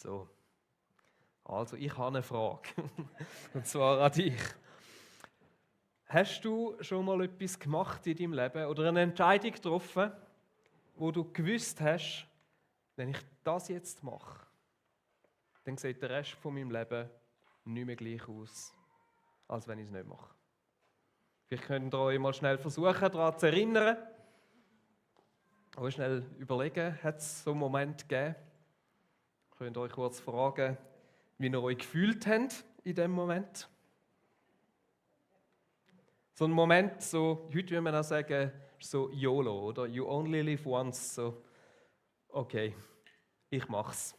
So, also ich habe eine Frage, und zwar an dich. Hast du schon mal etwas gemacht in deinem Leben oder eine Entscheidung getroffen, wo du gewusst hast, wenn ich das jetzt mache, dann sieht der Rest von meinem Leben nicht mehr gleich aus, als wenn ich es nicht mache? Vielleicht könnt ihr euch mal schnell versuchen, daran zu erinnern. Aber schnell überlegen, hat es so einen Moment gegeben? Könnt ihr euch kurz fragen, wie ihr euch gefühlt habt in dem Moment? So ein Moment, so, heute würde man auch sagen, so YOLO, oder? You only live once. So, okay, ich mach's.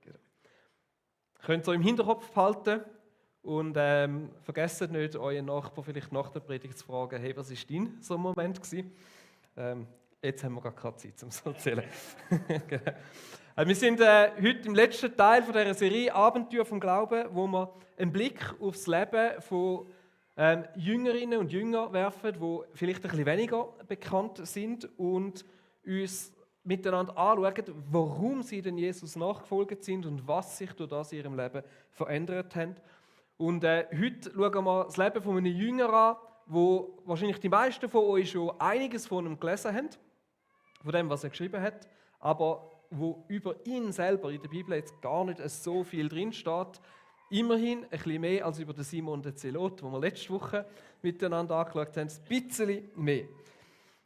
Genau. Könnt ihr im Hinterkopf behalten und vergesst nicht, euren Nachbarn vielleicht nach der Predigt zu fragen, hey, was war dein so ein Moment gewesen? Jetzt haben wir gar keine Zeit, um so zu erzählen. Genau. Wir sind heute im letzten Teil von dieser Serie Abenteuer vom Glauben, wo wir einen Blick auf das Leben von Jüngerinnen und Jünger werfen, die vielleicht ein bisschen weniger bekannt sind und uns miteinander anschauen, warum sie denn Jesus nachgefolgt sind und was sich durch das in ihrem Leben verändert hat. Und heute schauen wir das Leben von einem Jünger an, wo wahrscheinlich die meisten von euch schon einiges von ihm gelesen haben, von dem, was er geschrieben hat, aber wo über ihn selber in der Bibel jetzt gar nicht so viel drinsteht. Immerhin ein bisschen mehr als über den Simon den Zelot, den wir letzte Woche miteinander angeschaut haben. Ein bisschen mehr.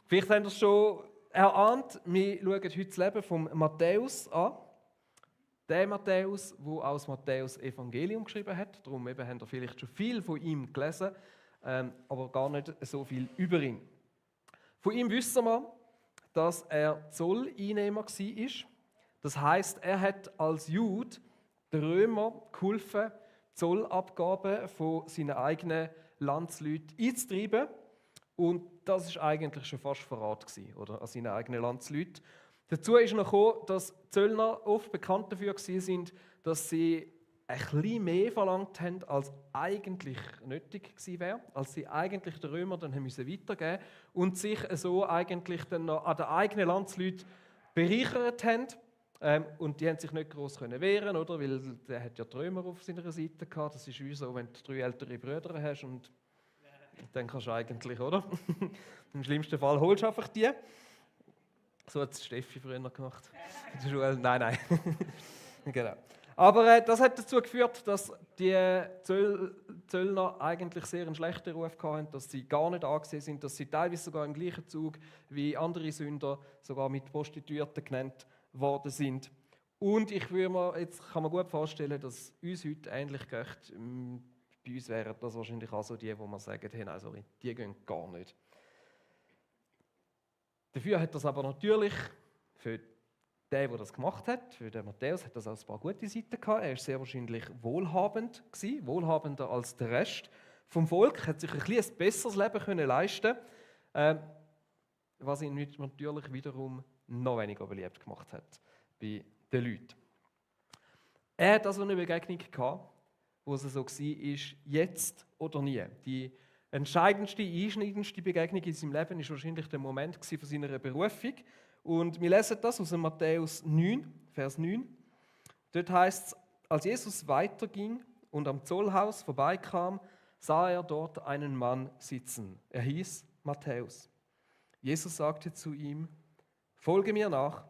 Vielleicht habt ihr es schon erahnt, wir schauen heute das Leben von Matthäus an. Der Matthäus, der auch das Matthäus-Evangelium geschrieben hat. Darum eben habt ihr vielleicht schon viel von ihm gelesen, aber gar nicht so viel über ihn. Von ihm wissen wir, dass er Zolleinnehmer war. Das heisst, er hat als Jude den Römern geholfen, Zollabgaben von seinen eigenen Landsleuten einzutreiben. Und das war eigentlich schon fast Verrat oder, an seinen eigenen Landsleuten. Dazu ist noch gekommen, dass Zöllner oft bekannt dafür waren, dass sie ein bisschen mehr verlangt haben, als eigentlich nötig gewesen wäre, als sie eigentlich den Römern dann weitergeben mussten und sich so eigentlich dann noch an den eigenen Landsleuten bereichert haben. Und die haben sich nicht gross wehren, oder? Weil der hat ja die Römer auf seiner Seite gehabt. Das ist wie so, wenn du 3 ältere Brüder hast und dann kannst du eigentlich, oder? Im schlimmsten Fall holst du einfach die. So hat es Steffi früher gemacht. In der Schule. Nein. Genau. Aber das hat dazu geführt, dass die Zöllner eigentlich sehr einen schlechten Ruf hatten, dass sie gar nicht angesehen sind, dass sie teilweise sogar im gleichen Zug wie andere Sünder sogar mit Prostituierten genannt worden sind. Und ich würde mir, jetzt kann man gut vorstellen, dass uns heute ähnlich geht. Bei uns wären das wahrscheinlich auch so die, wo man sagen, hey, nein, sorry, die gehen gar nicht. Dafür hat das aber natürlich für den, der das gemacht hat, für den Matthäus, hat das auch ein paar gute Seiten gehabt. Er war sehr wahrscheinlich wohlhabend gewesen, wohlhabender als der Rest vom Volk, hat sich ein besseres Leben können leisten, was ihn natürlich wiederum noch weniger beliebt gemacht hat bei den Leuten. Er hat also eine Begegnung gehabt, wo es so war, jetzt oder nie. Die entscheidendste, einschneidendste Begegnung in seinem Leben war wahrscheinlich der Moment von seiner Berufung. Und wir lesen das aus Matthäus 9, Vers 9. Dort heißt es, als Jesus weiterging und am Zollhaus vorbeikam, sah er dort einen Mann sitzen. Er hieß Matthäus. Jesus sagte zu ihm, folge mir nach.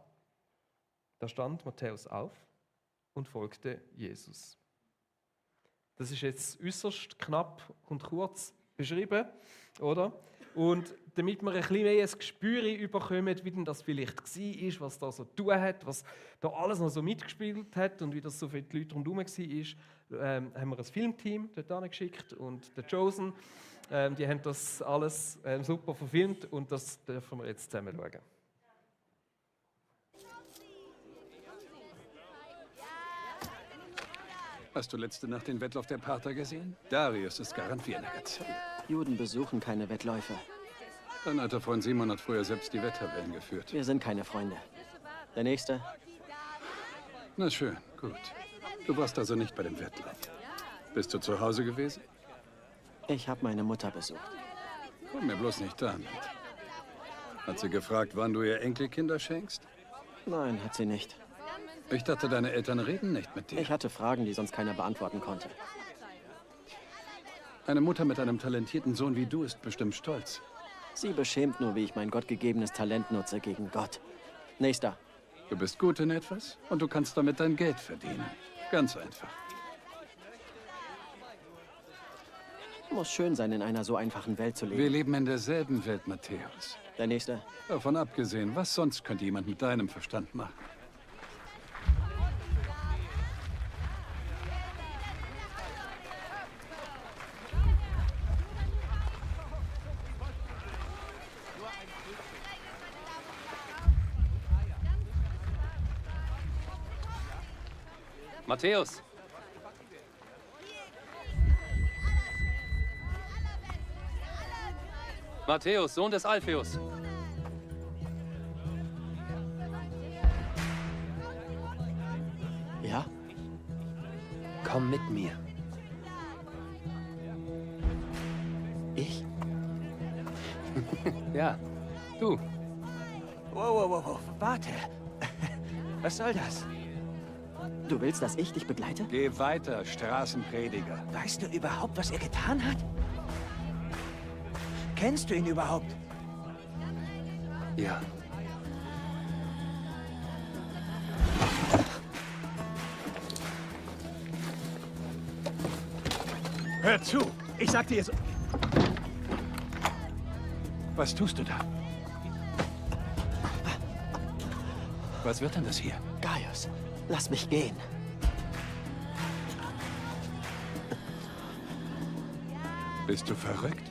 Da stand Matthäus auf und folgte Jesus. Das ist jetzt äußerst knapp und kurz beschrieben, oder? Und damit wir ein bisschen mehr ein Gespür bekommen, wie denn das vielleicht war, was da so zu tun hat, was da alles noch so mitgespielt hat und wie das so für die Leute rundherum war, haben wir ein Filmteam dort geschickt und der Chosen, die haben das alles super verfilmt und das dürfen wir jetzt zusammen schauen. Hast du letzte Nacht den Wettlauf der Parther gesehen? Darius ist garantiert nugget. Juden besuchen keine Wettläufe. Dein alter Freund Simon hat früher selbst die Wetttabellen geführt. Wir sind keine Freunde. Der Nächste? Na schön, gut. Du warst also nicht bei dem Wettlauf. Bist du zu Hause gewesen? Ich habe meine Mutter besucht. Komm mir bloß nicht damit. Hat sie gefragt, wann du ihr Enkelkinder schenkst? Nein, hat sie nicht. Ich dachte, deine Eltern reden nicht mit dir. Ich hatte Fragen, die sonst keiner beantworten konnte. Eine Mutter mit einem talentierten Sohn wie du ist bestimmt stolz. Sie beschämt nur, wie ich mein gottgegebenes Talent nutze gegen Gott. Nächster. Du bist gut in etwas und du kannst damit dein Geld verdienen. Ganz einfach. Muss schön sein, in einer so einfachen Welt zu Wir leben. leben in derselben Welt, Matthäus. Der Nächste. Davon abgesehen, was sonst könnte jemand mit deinem Verstand machen? Matthäus! Matthäus, Sohn des Alpheus. Ja? Komm mit mir. Ich? Ja, du. Wow, warte. Was soll das? Du willst, dass ich dich begleite? Geh weiter, Straßenprediger. Weißt du überhaupt, was er getan hat? Kennst du ihn überhaupt? Ja. Hör zu! Ich sag dir so... Was tust du da? Was wird denn das hier? Gaius, lass mich gehen. Bist du verrückt?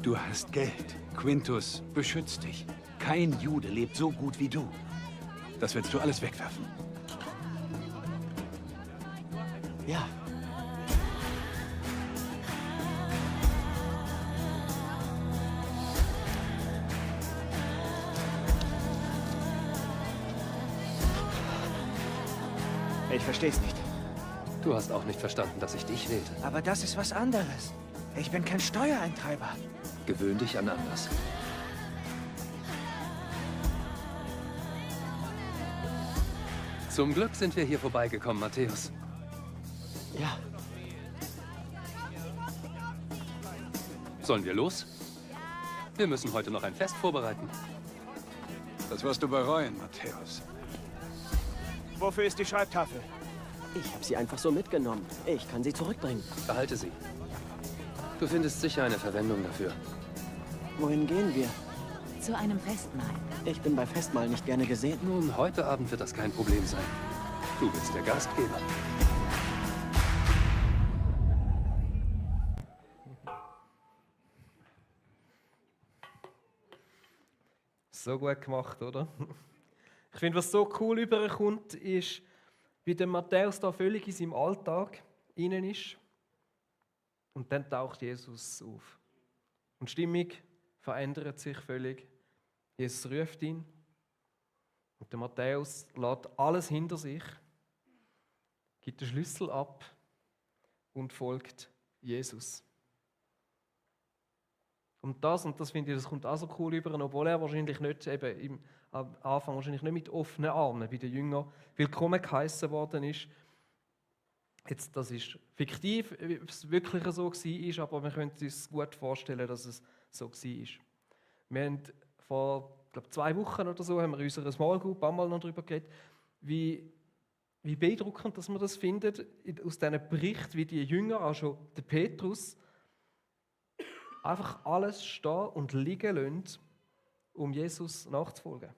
Du hast Geld. Quintus beschützt dich. Kein Jude lebt so gut wie du. Das willst du alles wegwerfen. Ja. Ich versteh's nicht. Du hast auch nicht verstanden, dass ich dich wählte. Aber das ist was anderes. Ich bin kein Steuereintreiber. Gewöhn dich an anders. Zum Glück sind wir hier vorbeigekommen, Matthäus. Ja. Sollen wir los? Wir müssen heute noch ein Fest vorbereiten. Das wirst du bereuen, Matthäus. Wofür ist die Schreibtafel? Ich habe sie einfach so mitgenommen. Ich kann sie zurückbringen. Behalte sie. Du findest sicher eine Verwendung dafür. Wohin gehen wir? Zu einem Festmahl. Ich bin bei Festmahl nicht gerne gesehen. Nun, heute Abend wird das kein Problem sein. Du bist der Gastgeber. So gut gemacht, oder? Ich finde, was so cool überkommt, ist, wie der Matthäus da völlig in seinem Alltag innen ist. Und dann taucht Jesus auf. Und die Stimmung verändert sich völlig. Jesus ruft ihn. Und der Matthäus lässt alles hinter sich, gibt den Schlüssel ab und folgt Jesus. Und das finde ich, das kommt auch so cool über, obwohl er wahrscheinlich nicht, eben am Anfang wahrscheinlich nicht mit offenen Armen bei den Jüngern willkommen geheissen worden ist. Jetzt, das ist fiktiv, ob es wirklich so war, aber wir können uns gut vorstellen, dass es so war. Wir haben vor, glaube 2 Wochen oder so, haben wir in unserer Small Group einmal noch darüber geredet, wie beeindruckend dass wir das finden, aus diesen Berichten, wie die Jünger, auch schon der Petrus, einfach alles stehen und liegen lassen, um Jesus nachzufolgen.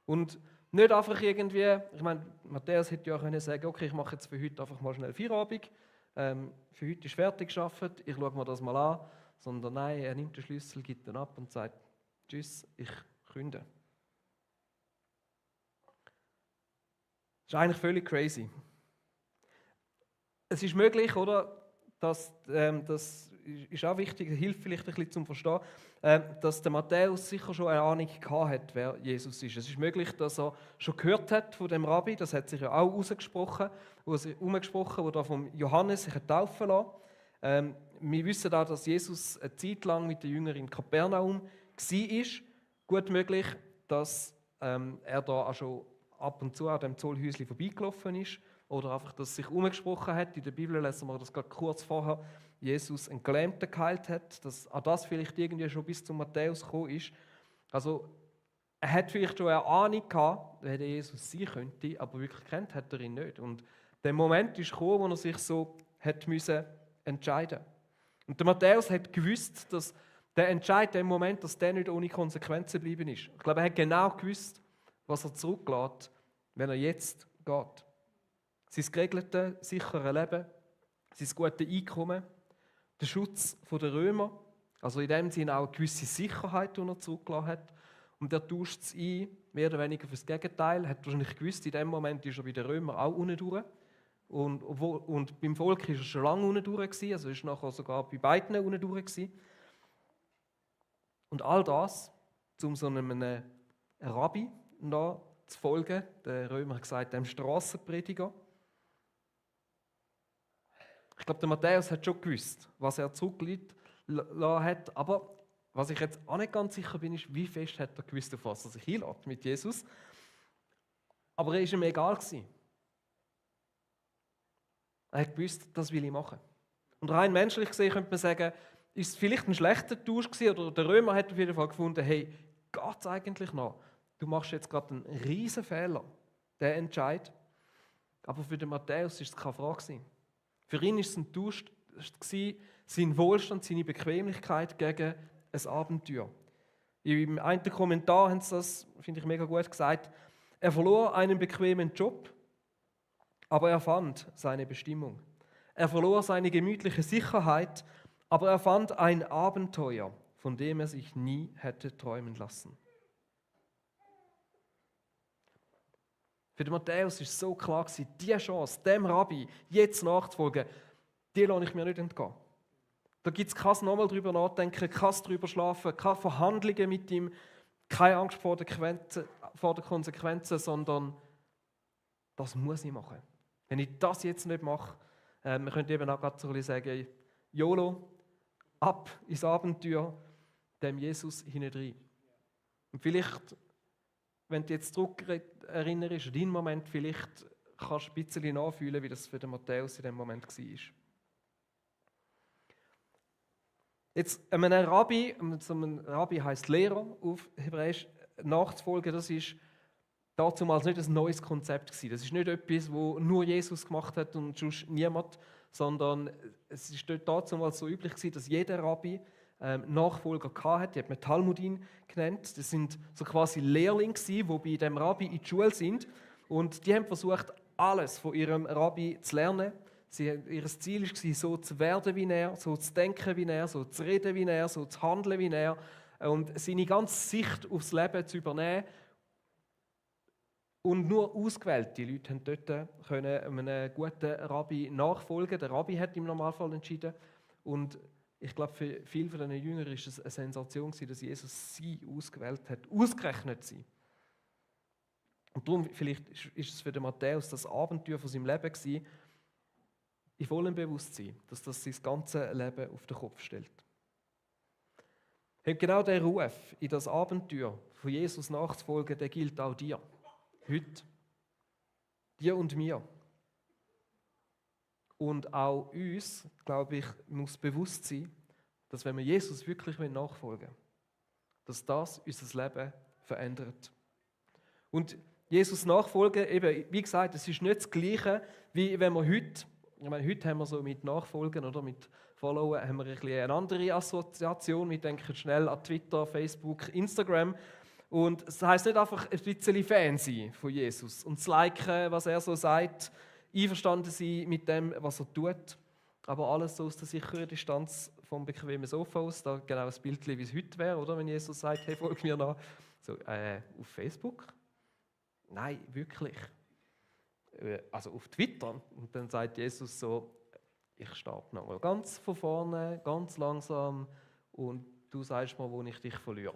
Und nicht einfach irgendwie, ich meine, Matthäus hätte ja können sagen, okay, ich mache jetzt für heute einfach mal schnell Feierabend, für heute ist fertig gearbeitet, ich schaue mir das mal an, sondern nein, er nimmt den Schlüssel, gibt ihn ab und sagt, tschüss, ich künde. Das ist eigentlich völlig crazy. Es ist möglich, oder, dass das ist auch wichtig, hilft vielleicht ein bisschen zum Verstehen, dass der Matthäus sicher schon eine Ahnung gehabt hat, wer Jesus ist. Es ist möglich, dass er schon gehört hat von dem Rabbi, das hat sich ja auch herumgesprochen, wo da vom Johannes sich taufen lassen. Wir wissen auch, dass Jesus eine Zeit lang mit den Jüngern in Kapernaum war. Gut möglich, dass er da auch schon ab und zu an dem Zollhäuschen vorbeigelaufen ist oder einfach, dass es sich umgesprochen hat. In der Bibel lesen wir das gerade kurz vorher, Jesus einen Gelähmten geheilt hat, dass an das vielleicht irgendwie schon bis zu Matthäus gekommen ist. Also er hat vielleicht schon eine Ahnung gehabt, wer der Jesus sein könnte, aber wirklich kennt hat er ihn nicht. Und der Moment ist gekommen, wo er sich so hat müssen entscheiden. Und der Matthäus hat gewusst, dass der Entscheid im Moment, dass der nicht ohne Konsequenzen geblieben ist. Ich glaube, er hat genau gewusst, was er zurücklässt, wenn er jetzt geht. Sein geregelte, sichere Leben, sein gutes Einkommen, der Schutz der Römer, also in dem Sinne auch eine gewisse Sicherheit, die er zurückgelassen hat. Und er tauscht es ein, mehr oder weniger fürs Gegenteil. Er hat wahrscheinlich gewusst, in dem Moment ist er bei den Römern auch unten durch. Und beim Volk war er schon lange unten durch, also ist nachher sogar bei beiden unten durch. Und all das, um so einem Rabbi zu folgen, der Römer hat gesagt, dem Strassenprediger. Ich glaube, der Matthäus hat schon gewusst, was er zurückgelassen hat, aber was ich jetzt auch nicht ganz sicher bin, ist, wie fest hat er gewusst, auf was er sich einlässt mit Jesus. Aber er war ihm egal gewesen. Er hat gewusst, das will ich machen. Und rein menschlich gesehen könnte man sagen, ist es vielleicht ein schlechter Tausch gewesen, oder der Römer hat auf jeden Fall gefunden, hey, geht's eigentlich noch? Du machst jetzt gerade einen riesen Fehler, der Entscheid. Aber für den Matthäus war es keine Frage gewesen. Für ihn war es ein Tausch, sein Wohlstand, seine Bequemlichkeit gegen ein Abenteuer. Im einen Kommentar haben sie das, finde ich, mega gut gesagt. Er verlor einen bequemen Job, aber er fand seine Bestimmung. Er verlor seine gemütliche Sicherheit, aber er fand ein Abenteuer, von dem er sich nie hätte träumen lassen. Für den Matthäus war es so klar, diese Chance, dem Rabbi jetzt nachzufolgen, die lasse ich mir nicht entgehen. Da gibt es kein nochmal drüber nachdenken, kein drüber schlafen, keine Verhandlungen mit ihm, keine Angst vor den Konsequenzen, sondern das muss ich machen. Wenn ich das jetzt nicht mache, man könnte eben auch gerade so ein bisschen sagen, YOLO, ab ins Abenteuer, dem Jesus hinein. Und vielleicht, wenn du jetzt zurück erinnerst, an deinen Moment, vielleicht kannst du ein bisschen nachfühlen, wie das für den Matthäus in dem Moment war. Jetzt einem Rabbi heisst Lehrer auf Hebräisch, nachzufolgen, das ist damals nicht ein neues Konzept gewesen. Das ist nicht etwas, das nur Jesus gemacht hat und sonst niemand, sondern es ist dort damals so üblich gewesen, dass jeder Rabbi Nachfolger hatte. Die hat man Talmudim genannt. Das sind so quasi Lehrlinge gewesen, die bei dem Rabbi in die Schule sind und die haben versucht, alles von ihrem Rabbi zu lernen. Ihr Ziel war, so zu werden wie er, so zu denken wie er, so zu reden wie er, so zu handeln wie er und seine ganze Sicht aufs Leben zu übernehmen. Und nur ausgewählte Leute konnten dort einem guten Rabbi nachfolgen. Der Rabbi hat im Normalfall entschieden. Und ich glaube, für viele von diesen Jüngern war es eine Sensation, dass Jesus sie ausgewählt hat, ausgerechnet sie. Und darum, vielleicht ist es für den Matthäus das Abenteuer von seinem Leben gewesen, in vollem Bewusstsein, dass das sein ganzes Leben auf den Kopf stellt. Und genau der Ruf, in das Abenteuer von Jesus nachzufolgen, der gilt auch dir. Heute. Dir und mir. Und auch uns, glaube ich, muss bewusst sein, dass wenn wir Jesus wirklich nachfolgen wollen, dass das unser Leben verändert. Und Jesus nachfolgen, eben, wie gesagt, es ist nicht das Gleiche, wie wenn wir heute, ich meine, heute haben wir so mit Nachfolgen oder mit Followen haben wir ein bisschen eine andere Assoziation. Wir denken schnell an Twitter, Facebook, Instagram. Und das heisst nicht einfach ein bisschen Fan sein von Jesus und zu liken, was er so sagt, einverstanden sein mit dem, was er tut, aber alles so aus der sicheren Distanz vom bequemen Sofa aus, da genau das Bild, wie es heute wäre, oder? Wenn Jesus sagt, hey, folg mir nach. So, auf Facebook? Nein, wirklich. Also auf Twitter. Und dann sagt Jesus so, ich starte nochmal ganz von vorne, ganz langsam und du sagst mir, wo ich dich verliere.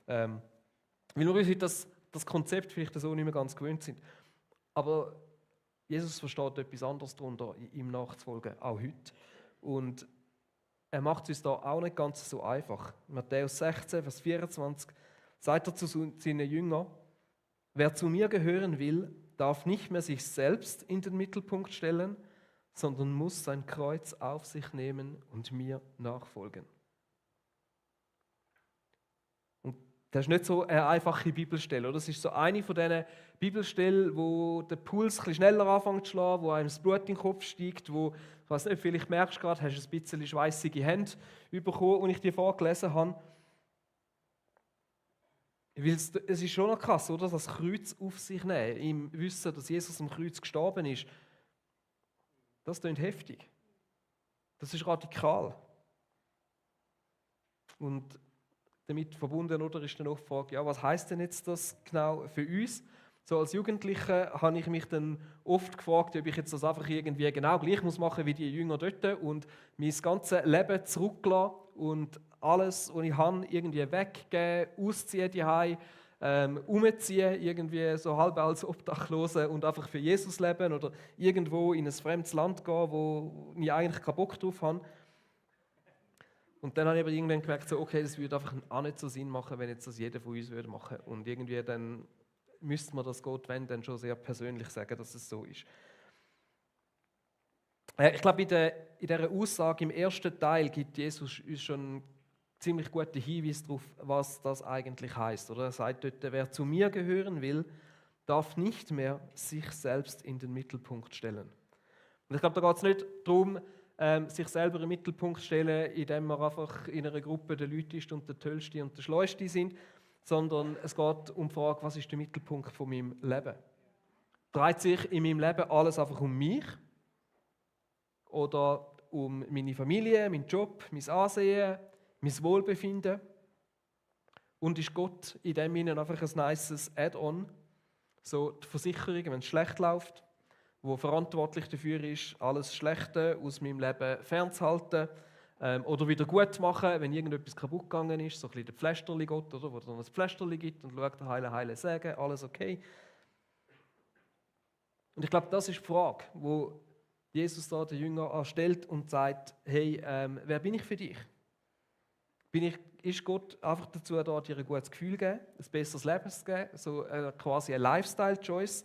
Weil wir uns heute das Konzept vielleicht so nicht mehr ganz gewöhnt sind. Aber Jesus versteht etwas anderes darunter, ihm nachzufolgen, auch heute. Und er macht es uns da auch nicht ganz so einfach. Matthäus 16, Vers 24 sagt er zu seinen Jüngern, Wer zu mir gehören will, darf nicht mehr sich selbst in den Mittelpunkt stellen, sondern muss sein Kreuz auf sich nehmen und mir nachfolgen. Und das ist nicht so eine einfache Bibelstelle, oder? Das ist so eine von diesen Bibelstellen, wo der Puls ein bisschen schneller anfängt zu schlagen, wo einem das Blut in den Kopf steigt, wo, ich weiß nicht, vielleicht merkst du gerade, hast du ein bisschen schweissige Hände bekommen, als ich die vorgelesen habe. Weil es ist schon noch krass, oder? Das Kreuz auf sich nehmen, im Wissen, dass Jesus am Kreuz gestorben ist. Das klingt heftig. Das ist radikal. Und damit verbunden, oder, ist dann auch die Frage, ja, was heisst denn jetzt das genau für uns? So als Jugendlicher habe ich mich dann oft gefragt, ob ich jetzt das einfach irgendwie genau gleich machen muss wie die Jünger dort und mein ganzes Leben zurücklassen und alles, was ich habe, irgendwie weggeben, ausziehen daheim, umziehen, irgendwie so halb als Obdachlose und einfach für Jesus leben oder irgendwo in ein fremdes Land gehen, wo ich eigentlich keinen Bock drauf habe. Und dann habe ich aber irgendwann gemerkt, so, okay, das würde einfach auch nicht so Sinn machen, wenn jetzt das jeder von uns würde machen. Und irgendwie dann müsste man das Gott, wenn, dann schon sehr persönlich sagen, dass es so ist. Ich glaube, in dieser Aussage im ersten Teil gibt Jesus uns schon einen ziemlich guten Hinweis darauf, was das eigentlich heisst. Oder? Er sagt dort, wer zu mir gehören will, darf nicht mehr sich selbst in den Mittelpunkt stellen. Und ich glaube, da geht es nicht darum, sich selber in den Mittelpunkt zu stellen, indem man einfach in einer Gruppe der Leute ist und der Tollste und der Schleuste sind, sondern es geht um die Frage, was ist der Mittelpunkt von meinem Leben? Dreht sich in meinem Leben alles einfach um mich? Oder um meine Familie, meinen Job, mein Ansehen, mein Wohlbefinden? Und ist Gott in dem Sinne einfach ein nices Add-on? So die Versicherung, wenn es schlecht läuft, wo verantwortlich dafür ist, alles Schlechte aus meinem Leben fernzuhalten oder wieder gut zu machen, wenn irgendetwas kaputt gegangen ist, so ein bisschen der Pflästerli-Gott, oder, wo es dann ein Pflästerli gibt und schaut, heile, sagen, alles okay. Und ich glaube, das ist die Frage, wo Jesus da den Jünger stellt und sagt, hey, wer bin ich für dich? Ist Gott einfach dazu da, dir ein gutes Gefühl zu geben, ein besseres Leben zu geben, so quasi eine Lifestyle-Choice?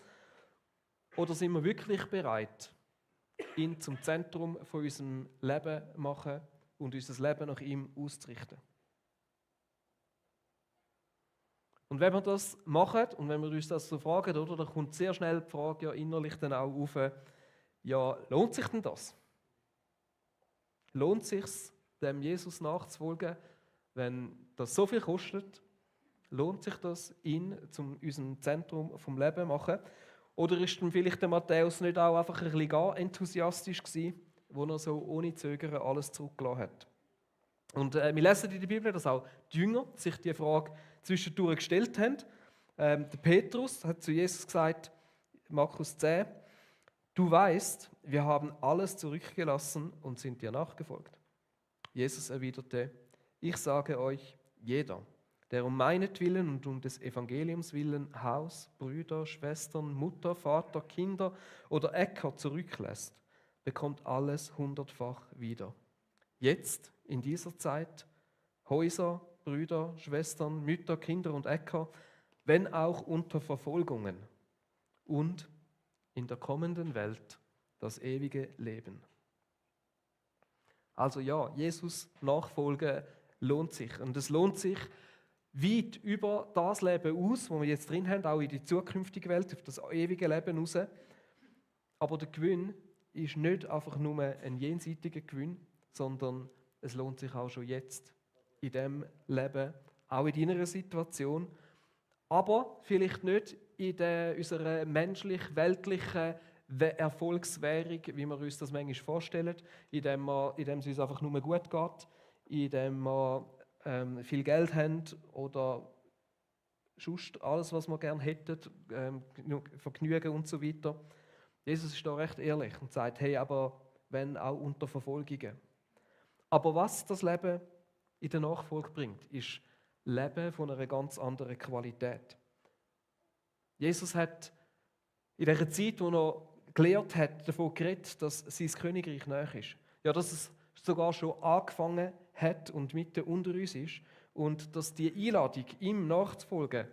Oder sind wir wirklich bereit, ihn zum Zentrum von unserem Leben zu machen und unser Leben nach ihm auszurichten? Und wenn wir das machen und wenn wir uns das so fragen, oder, dann kommt sehr schnell die Frage ja innerlich dann auch auf, ja, lohnt sich denn das? Lohnt es sich, dem Jesus nachzufolgen, wenn das so viel kostet? Lohnt sich das, ihn zu unserem Zentrum vom Leben zu machen? Oder ist dann vielleicht der Matthäus nicht auch einfach ein bisschen gar enthusiastisch gewesen, wo er so ohne Zögern alles zurückgelassen hat? Und wir lesen in der Bibel, dass auch die Jünger sich die Frage zwischendurch gestellt haben. Der Petrus hat zu Jesus gesagt, Markus 10, du weißt, wir haben alles zurückgelassen und sind dir nachgefolgt. Jesus erwiderte, ich sage euch, jeder, der um meinetwillen und um des Evangeliums willen Haus, Brüder, Schwestern, Mutter, Vater, Kinder oder Äcker zurücklässt, bekommt alles 100-fach wieder. Jetzt, in dieser Zeit, Häuser, Brüder, Schwestern, Mütter, Kinder und Äcker, wenn auch unter Verfolgungen und in der kommenden Welt das ewige Leben. Also ja, Jesus nachfolgen lohnt sich. Und es lohnt sich weit über das Leben aus, wo wir jetzt drin haben, auch in die zukünftige Welt, auf das ewige Leben raus. Aber der Gewinn ist nicht einfach nur ein jenseitiger Gewinn, sondern es lohnt sich auch schon jetzt in diesem Leben, auch in deiner Situation, aber vielleicht nicht in unserer menschlich-weltlichen Erfolgswährung, wie wir uns das manchmal vorstellen, indem es uns einfach nur gut geht, indem wir viel Geld haben oder sonst alles, was wir gerne hätten, Vergnügen und so weiter. Jesus ist da recht ehrlich und sagt, hey, aber wenn auch unter Verfolgungen. Aber was das Leben in der Nachfolge bringt, ist Leben von einer ganz anderen Qualität. Jesus hat in der Zeit, wo er gelehrt hat, davon geredet, dass sein Königreich nahe ist. Ja, dass es sogar schon angefangen hat und mitten unter uns ist und dass die Einladung, ihm nachzufolgen,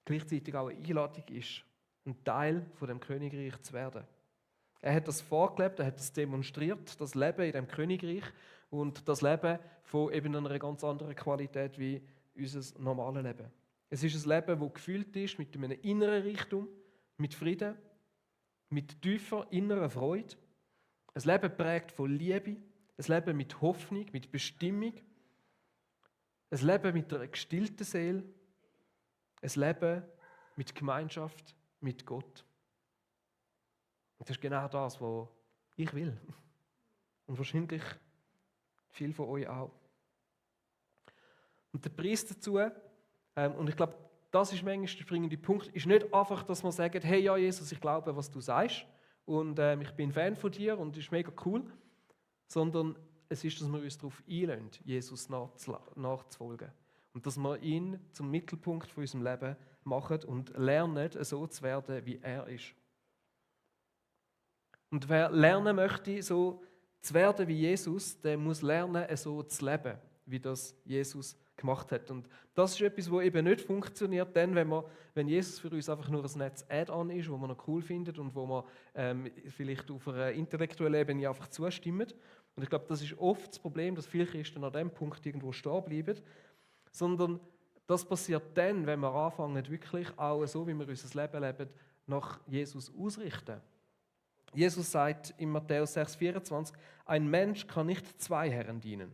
gleichzeitig auch eine Einladung ist, ein Teil von dem Königreich zu werden. Er hat das vorgelebt, er hat das demonstriert, das Leben in dem Königreich und das Leben von eben einer ganz anderen Qualität wie unser normales Leben. Es ist ein Leben, das gefüllt ist mit einem inneren Reichtum, mit Frieden, mit tiefer innerer Freude. Ein Leben geprägt von Liebe, ein Leben mit Hoffnung, mit Bestimmung, ein Leben mit einer gestillten Seele, ein Leben mit Gemeinschaft mit Gott. Und das ist genau das, was ich will. Und wahrscheinlich viele von euch auch. Und der Preis dazu, und ich glaube, das ist manchmal der springende Punkt, ist nicht einfach, dass man sagt, hey, ja Jesus, ich glaube, was du sagst und ich bin Fan von dir und es ist mega cool, sondern es ist, dass wir uns darauf einlassen, Jesus nachzufolgen. Und dass wir ihn zum Mittelpunkt von unserem Leben machen und lernen, so zu werden, wie er ist. Und wer lernen möchte, so zu werden wie Jesus, der muss lernen, so zu leben, wie das Jesus gemacht hat. Und das ist etwas, das eben nicht funktioniert, denn wenn Jesus für uns einfach nur ein nettes Add-on ist, das man noch cool findet und wo man vielleicht auf einer intellektuellen Ebene einfach zustimmt. Und ich glaube, das ist oft das Problem, dass viele Christen an diesem Punkt irgendwo stehen bleiben. Sondern das passiert dann, wenn wir anfangen, wirklich auch so, wie wir unser Leben leben, nach Jesus ausrichten. Jesus sagt in Matthäus 6,24, ein Mensch kann nicht zwei Herren dienen.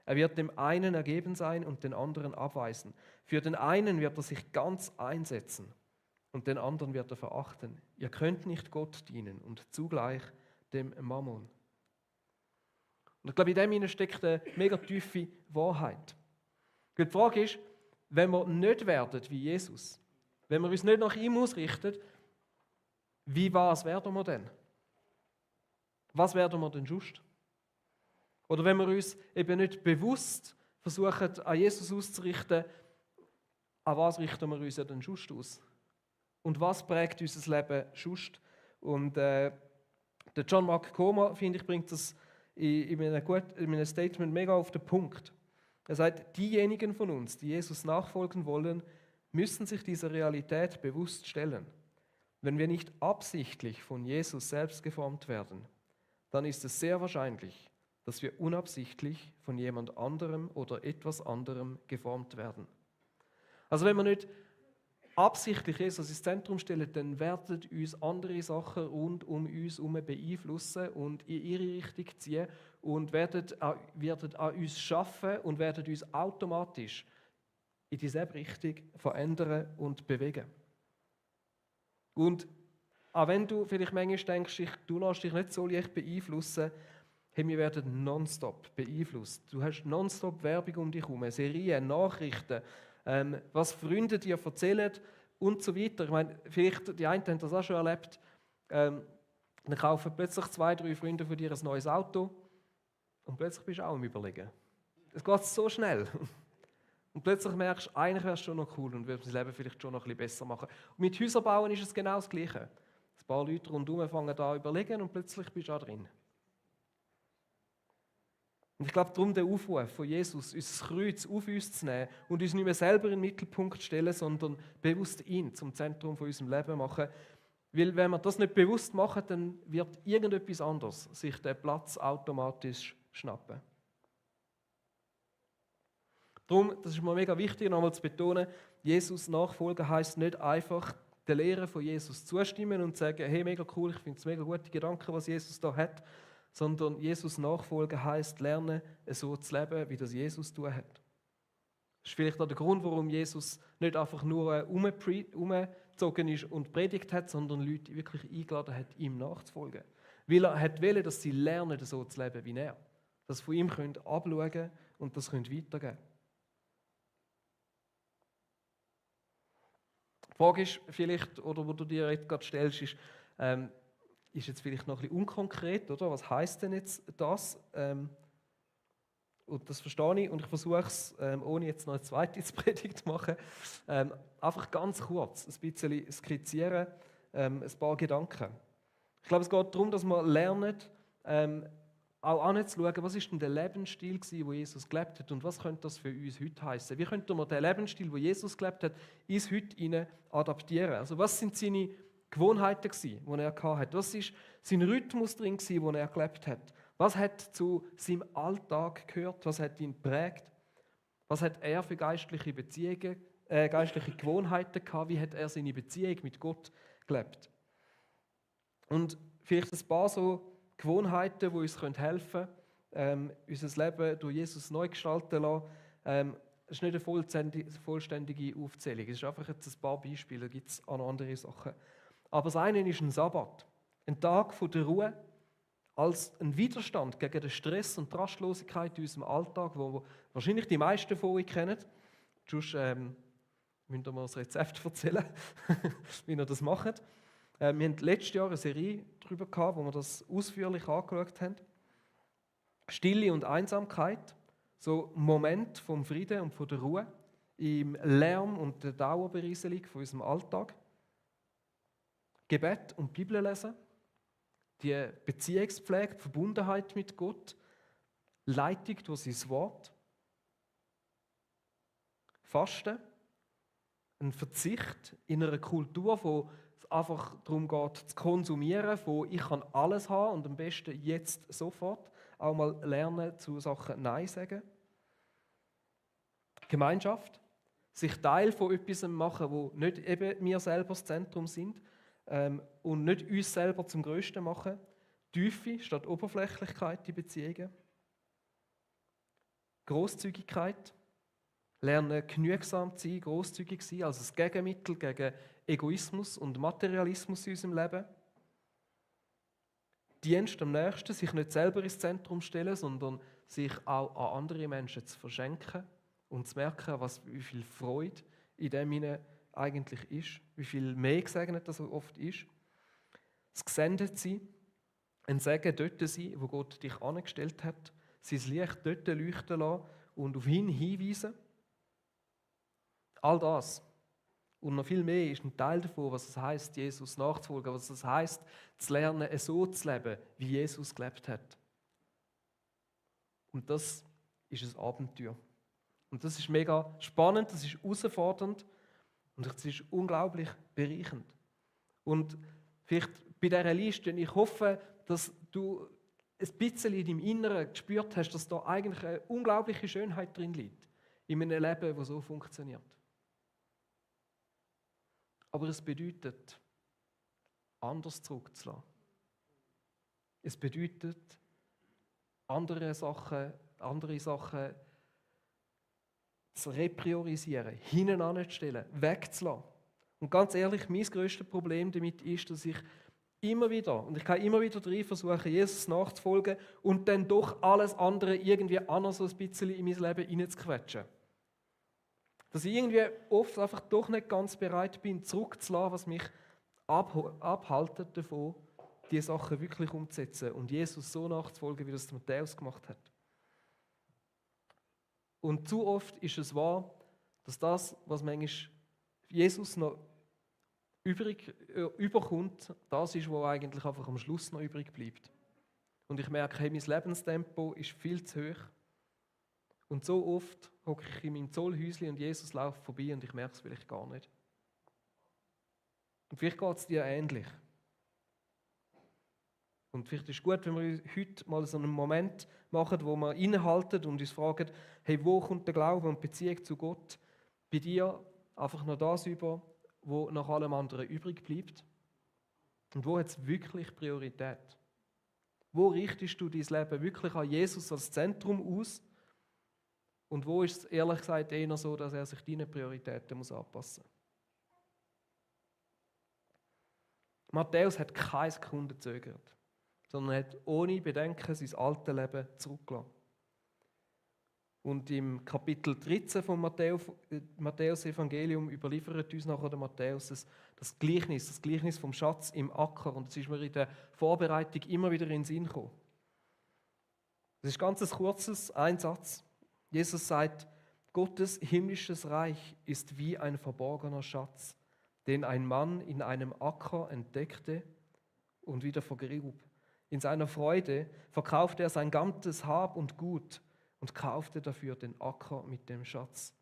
Er wird dem einen ergeben sein und den anderen abweisen. Für den einen wird er sich ganz einsetzen und den anderen wird er verachten. Ihr könnt nicht Gott dienen und zugleich dem Mammon. Und ich glaube, in dem steckt eine mega tiefe Wahrheit. Die Frage ist, wenn wir nicht werden wie Jesus, wenn wir uns nicht nach ihm ausrichten, wie was werden wir denn? Was werden wir denn sonst? Oder wenn wir uns eben nicht bewusst versuchen, an Jesus auszurichten, an was richten wir uns denn sonst aus? Und was prägt unser Leben sonst? Und der John Mark Comer, finde ich, bringt das in einem Statement mega auf den Punkt. Er sagt, diejenigen von uns, die Jesus nachfolgen wollen, müssen sich dieser Realität bewusst stellen. Wenn wir nicht absichtlich von Jesus selbst geformt werden, dann ist es sehr wahrscheinlich, dass wir unabsichtlich von jemand anderem oder etwas anderem geformt werden. Also wenn wir nicht absichtlich Jesus ins Zentrum stellen, dann werden uns andere Sachen rund um uns herum beeinflussen und in ihre Richtung ziehen und werden an uns schaffen und werden uns automatisch in dieselbe Richtung verändern und bewegen. Und auch wenn du vielleicht manchmal denkst, du lässt dich nicht so leicht beeinflussen, hey, wir werden nonstop beeinflusst. Du hast nonstop Werbung um dich herum, Serien, Nachrichten, was Freunde dir erzählen und so weiter. Ich meine, vielleicht die einen haben das auch schon erlebt, dann kaufen plötzlich 2, 3 Freunde von dir ein neues Auto und plötzlich bist du auch am Überlegen. Es geht so schnell. Und plötzlich merkst du, eigentlich wäre es schon noch cool und würde das Leben vielleicht schon noch ein bisschen besser machen. Und mit Häusern bauen ist es genau das Gleiche. Ein paar Leute rundherum fangen an zu überlegen und plötzlich bist du auch drin. Und ich glaube, darum der Aufruf von Jesus, unser Kreuz auf uns zu nehmen und uns nicht mehr selber in den Mittelpunkt stellen, sondern bewusst ihn zum Zentrum von unserem Leben machen. Weil wenn wir das nicht bewusst machen, dann wird irgendetwas anderes sich den Platz automatisch schnappen. Darum, das ist mir mega wichtig, nochmal zu betonen, Jesus nachfolgen heisst nicht einfach der Lehre von Jesus zustimmen und sagen, hey, mega cool, ich finde es mega gute Gedanken, was Jesus da hat, sondern Jesus nachfolgen heisst lernen, so zu leben, wie das Jesus tun hat. Das ist vielleicht auch der Grund, warum Jesus nicht einfach nur umgezogen ist und predigt hat, sondern Leute wirklich eingeladen hat, ihm nachzufolgen. Weil er wollte, dass sie lernen, so zu leben wie er. Dass sie von ihm abschauen können und das weitergeben können. Die Frage ist vielleicht, oder wo du dir jetzt gerade stellst, ist jetzt vielleicht noch ein bisschen unkonkret, oder? Was heisst denn jetzt das? Und das verstehe ich und ich versuche es, ohne jetzt noch eine zweite Predigt zu machen, einfach ganz kurz ein bisschen skizzieren, ein paar Gedanken. Ich glaube, es geht darum, dass wir lernen, auch anzuschauen, was ist denn der Lebensstil gewesen, wo Jesus gelebt hat und was könnte das für uns heute heißen? Wie könnte man den Lebensstil, wo Jesus gelebt hat, ins Heute hinein adaptieren? Also was sind seine Gewohnheiten gewesen, die er hatte? Was ist sein Rhythmus drin gewesen, wo er gelebt hat? Was hat zu seinem Alltag gehört? Was hat ihn geprägt? Was hat er für geistliche Beziehungen, geistliche Gewohnheiten gehabt? Wie hat er seine Beziehung mit Gott gelebt? Und vielleicht ein paar so Gewohnheiten, die uns helfen können, unser Leben durch Jesus neu gestalten lassen. Es ist nicht eine vollständige Aufzählung, es ist einfach jetzt ein paar Beispiele, da gibt es auch noch andere Sachen. Aber das eine ist ein Sabbat, ein Tag der Ruhe, als ein Widerstand gegen den Stress und die Rastlosigkeit in unserem Alltag, wo wahrscheinlich die meisten von euch kennen. Sonst müsst ihr mir das Rezept erzählen, wie ihr das macht. Wir hatten letztes Jahr eine Serie darüber gehabt, wo wir das ausführlich angeschaut haben. Stille und Einsamkeit, so Moment vom Frieden und von der Ruhe im Lärm und der Dauerberieselung von unserem Alltag. Gebet und Bibellesen, die Beziehungspflege, die Verbundenheit mit Gott, Leitung durch sein Wort, Fasten, ein Verzicht in einer Kultur, wo es einfach darum geht, zu konsumieren, von ich kann alles haben und am besten jetzt sofort, auch mal lernen, zu Sachen Nein sagen. Gemeinschaft, sich Teil von etwas machen, wo nicht eben wir selber das Zentrum sind, und nicht uns selber zum Größten machen. Tiefe statt Oberflächlichkeit in Beziehungen. Großzügigkeit. Lernen, genügsam zu sein, großzügig zu sein, als ein Gegenmittel gegen Egoismus und Materialismus in unserem Leben. Dienst am Nächsten, sich nicht selber ins Zentrum stellen, sondern sich auch an andere Menschen zu verschenken und zu merken, wie viel Freude in dem hinein eigentlich ist, wie viel mehr gesegnet das oft ist. Das Gesendetsein, ein Segen dort sein, wo Gott dich angestellt hat, sein Licht dort leuchten lassen und auf ihn hinweisen. All das und noch viel mehr ist ein Teil davon, was es heisst, Jesus nachzufolgen, was es heisst, zu lernen, so zu leben, wie Jesus gelebt hat. Und das ist ein Abenteuer. Und das ist mega spannend, das ist herausfordernd und es ist unglaublich bereichernd. Und vielleicht bei dieser Liste, ich hoffe, dass du ein bisschen in deinem Inneren gespürt hast, dass da eigentlich eine unglaubliche Schönheit drin liegt, in einem Leben, das so funktioniert. Aber es bedeutet, anders zurückzulassen. Es bedeutet, andere Sachen zu repriorisieren, hinten anzustellen, wegzulassen. Und ganz ehrlich, mein grösstes Problem damit ist, dass ich immer wieder, und ich kann immer wieder drin versuchen, Jesus nachzufolgen und dann doch alles andere irgendwie anders so ein bisschen in mein Leben hineinzuquetschen. Dass ich irgendwie oft einfach doch nicht ganz bereit bin, zurückzulassen, was mich abhaltet davon, diese Sachen wirklich umzusetzen und Jesus so nachzufolgen, wie das Matthäus gemacht hat. Und zu oft ist es wahr, dass das, was manchmal Jesus noch überkommt, das ist, was eigentlich einfach am Schluss noch übrig bleibt. Und ich merke, hey, mein Lebenstempo ist viel zu hoch. Und so oft hocke ich in meinem Zollhäuschen und Jesus läuft vorbei und ich merke es vielleicht gar nicht. Und vielleicht geht es dir ähnlich. Und vielleicht ist es gut, wenn wir heute mal so einen Moment machen, wo wir innehalten und uns fragen, hey, wo kommt der Glaube und die Beziehung zu Gott bei dir einfach noch das über, wo nach allem anderen übrig bleibt? Und wo hat es wirklich Priorität? Wo richtest du dein Leben wirklich an Jesus als Zentrum aus? Und wo ist es ehrlich gesagt eher so, dass er sich deinen Prioritäten anpassen muss? Matthäus hat keine Sekunde gezögert, sondern hat ohne Bedenken sein altes Leben zurückgelassen. Und im Kapitel 13 vom Matthäus-Evangelium überliefert uns nachher der Matthäus das Gleichnis vom Schatz im Acker. Und das ist mir in der Vorbereitung immer wieder in den Sinn gekommen. Das ist ganz ein kurzes, ein Satz. Jesus sagt, Gottes himmlisches Reich ist wie ein verborgener Schatz, den ein Mann in einem Acker entdeckte und wieder vergrub. In seiner Freude verkaufte er sein ganzes Hab und Gut und kaufte dafür den Acker mit dem Schatz.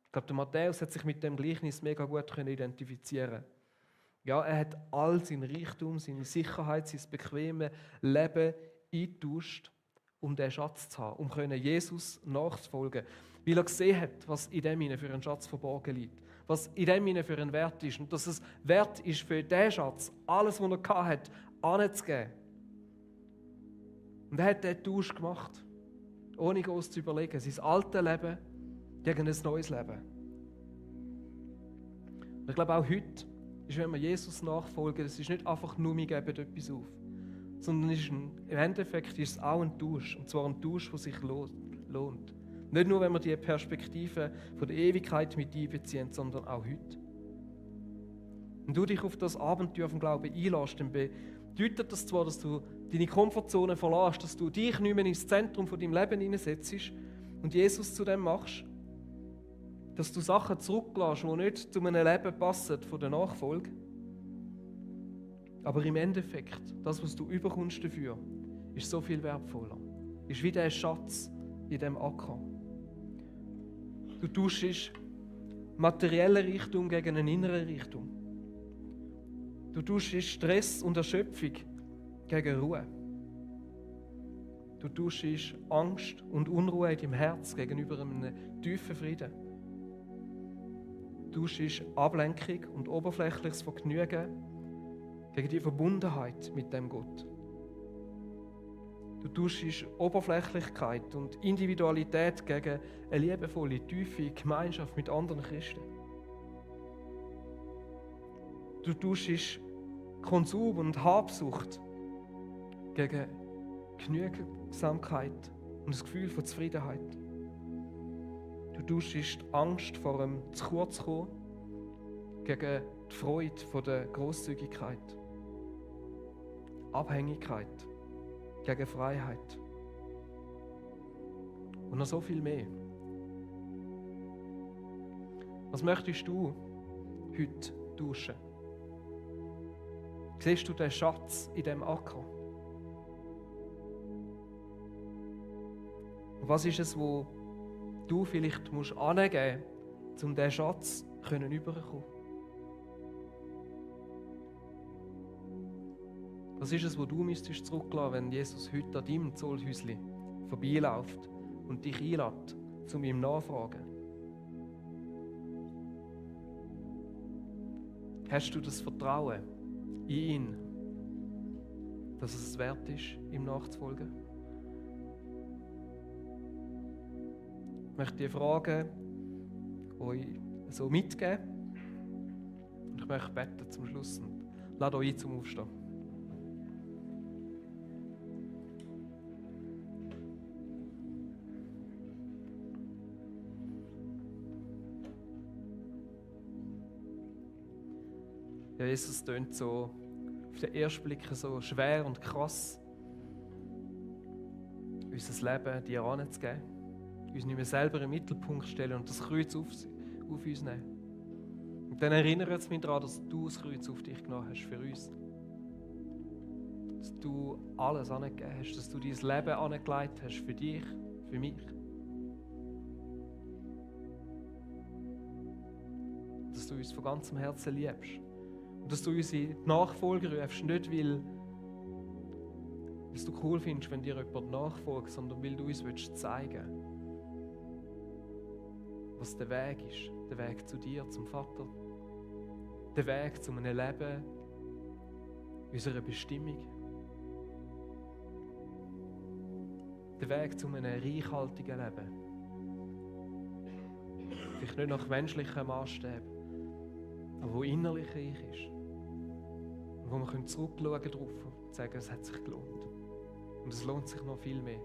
Ich glaube, der Matthäus hat sich mit dem Gleichnis mega gut identifizieren. Ja, er hat all seinen Reichtum, seine Sicherheit, sein bequemes Leben eingetauscht, um diesen Schatz zu haben, um Jesus nachzufolgen. Weil er gesehen hat, was in dem für einen Schatz verborgen liegt. Was in dem für einen Wert ist. Und dass es wert ist für diesen Schatz, alles, was er hatte, anzugeben. Und er hat diesen Tausch gemacht, ohne groß zu überlegen. Sein altes Leben gegen ein neues Leben. Und ich glaube auch heute ist, wenn wir Jesus nachfolgen, es ist nicht einfach nur, wir geben etwas auf, sondern im Endeffekt ist es auch ein Tausch. Und zwar ein Tausch, der sich lohnt. Nicht nur, wenn wir die Perspektive von der Ewigkeit mit einbeziehen, sondern auch heute. Wenn du dich auf das Abenteuer vom Glauben einlässt, dann bedeutet das zwar, dass du deine Komfortzone verlässt, dass du dich nicht mehr ins Zentrum von deinem Leben hineinsetzt und Jesus zu dem machst, dass du Sachen zurücklässt, die nicht zu einem Leben passen von der Nachfolge. Aber im Endeffekt, das, was du überkommst dafür, ist so viel wertvoller. Ist wie der Schatz in dem Acker. Du tauschst materielle Richtung gegen eine innere Richtung. Du tauschst Stress und Erschöpfung gegen Ruhe. Du tauschst Angst und Unruhe in deinem Herz gegenüber einem tiefen Frieden. Du tauschst Ablenkung und oberflächliches Vergnügen gegen die Verbundenheit mit dem Gott. Du tauschst Oberflächlichkeit und Individualität gegen eine liebevolle, tiefe Gemeinschaft mit anderen Christen. Du tauschst Konsum und Habsucht gegen Genügsamkeit und das Gefühl von Zufriedenheit. Du tauschst Angst vor dem zu kurz kommen gegen die Freude vor der Grosszügigkeit. Abhängigkeit gegen Freiheit. Und noch so viel mehr. Was möchtest du heute tauschen? Siehst du den Schatz in dem Acker? Und was ist es, wo du vielleicht angeben musst, um diesen Schatz zu überkommen? Was ist es, wo du müsstest zurücklassen, wenn Jesus heute an deinem Zollhäuschen vorbeiläuft und dich einlädt, zu ihm nachfragen? Hast du das Vertrauen in ihn, dass es wert ist, ihm nachzufolgen? Ich möchte die Fragen euch so mitgeben und ich möchte beten zum Schluss und lade euch ein zum Aufstehen. Ja, Jesus tönt so auf den ersten Blick so schwer und krass, unser Leben dir anzugeben, uns nicht mehr selber im Mittelpunkt stellen und das Kreuz auf uns nehmen. Und dann erinnert es mich daran, dass du das Kreuz auf dich genommen hast für uns. Dass du alles angegeben hast, dass du dein Leben angelegt hast für dich, für mich. Dass du uns von ganzem Herzen liebst. Und dass du unsere Nachfolger rufst, nicht weil du cool findest, wenn dir jemand nachfolgt, sondern weil du uns zeigen willst, was der Weg ist. Der Weg zu dir, zum Vater. Der Weg zu einem Leben, unserer Bestimmung. Der Weg zu einem reichhaltigen Leben. Vielleicht nicht nach menschlichen Maßstäben, aber wo innerlich reich ist. Und wo wir zurückschauen drauf und sagen, es hat sich gelohnt. Und es lohnt sich noch viel mehr,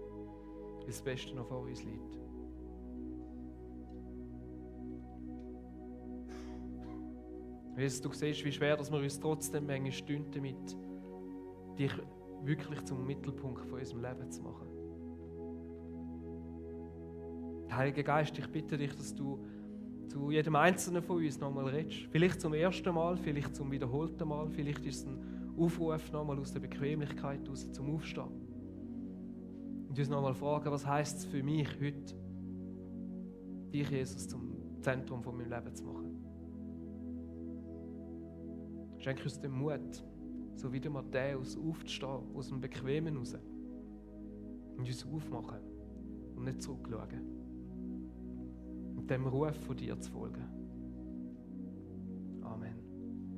weil das Beste noch vor uns liegt. Jesus, du siehst, wie schwer dass wir uns trotzdem manchmal stünden, damit dich wirklich zum Mittelpunkt von unserem Leben zu machen. Heiliger Geist, ich bitte dich, dass du zu jedem Einzelnen von uns nochmal redest. Vielleicht zum ersten Mal, vielleicht zum wiederholten Mal, vielleicht ist es ein aufrufen, nochmal aus der Bequemlichkeit heraus zum Aufstehen. Und uns nochmal fragen, was heisst es für mich heute, dich, Jesus, zum Zentrum von meinem Leben zu machen. Schenke uns den Mut, so wie der Matthäus, aufzustehen, aus dem Bequemen raus. Und uns aufmachen und nicht zurückschauen. Und dem Ruf von dir zu folgen.